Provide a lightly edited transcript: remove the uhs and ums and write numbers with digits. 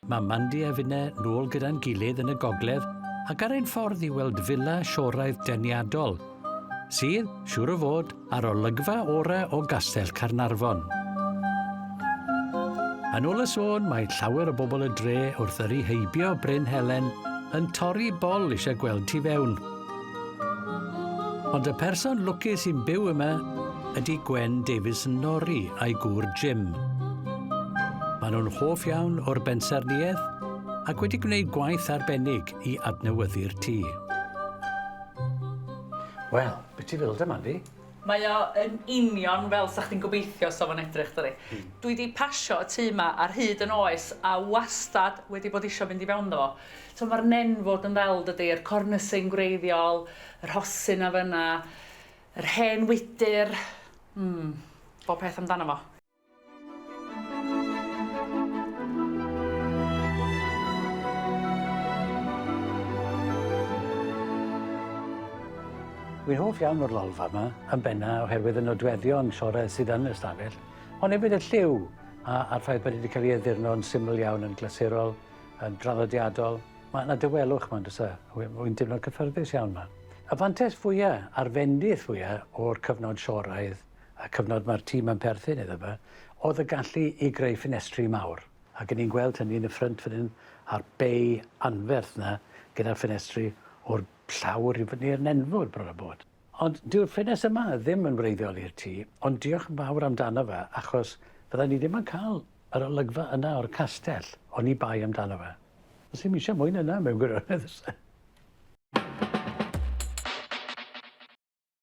Mae Mandy a finne nôl gyda'n gilydd yn y gogledd ac ar ein ffordd i weld fila Sioraidd deniadol, sydd, siŵr o fod, â'r olygfa orau o Gastell Caernarfon. Yn ôl y sôn, mae llawer o bobl y dre wrth yrru heibio Bryn Helen yn torri bol eisiau gweld tu fewn. Ond y person lwcus sy'n byw yma ydy Gwen Davidson Norrie a'i gŵr Jim. Maen nhw'n hoff iawn o'r bensaernïaeth ac wedi gwneud gwaith arbennig i adnewyddu'r tŷ. Wel, beth ti feddwl de, Mandy? Mae o yn union fel 'sa chdi'n gobeithio 'sa fo'n edrych dydi? Dwi 'di pasio y tŷ 'ma ar hyd 'yn oes a wastad wedi bod isio mynd i fewn 'ddo fo. T'mo' ma'r nenfwd yn ddel dydi, yr cornysyn gwreiddiol, y rhosyn 'na fynna, yr hen wydyr, mm, bob peth amdano fo. Wi'n hoff iawn o'r lolfa yma, yn benna oherwydd y nodweddion sioredd sydd yn y stafell, ond hefyd y lliw a, a'r ffaith bod wedi cael ei addurno yn syml iawn, yn glasurol, yn draddodiadol. Mae yna dawelwch 'ma, on'd oes e? Wi'n teimlo'n cyffyrddus iawn 'ma. Y fantais fwya' a'r fendith fwya' o'r cyfnod Sioraidd y cyfnod mae'r tîm yn perthyn iddo fe, oedd y gallu i greu ffenestri mawr. Ac 'yn ni'n gweld hynny yn y ffrynt fan hyn, a'r bay anferth 'na gyda'r ffenestri o'r llawr i fyny i'r nenfwd bron a bod. Ond dyw'r ffenest yma ddim yn wreiddiol i'r tŷ, ond diolch yn fawr amdano fe, achos fydden ni ddim yn cael yr olygfa yna o'r castell oni bai amdano fe. Does dim eisiau mwy na 'na mewn gwirionedd oes e?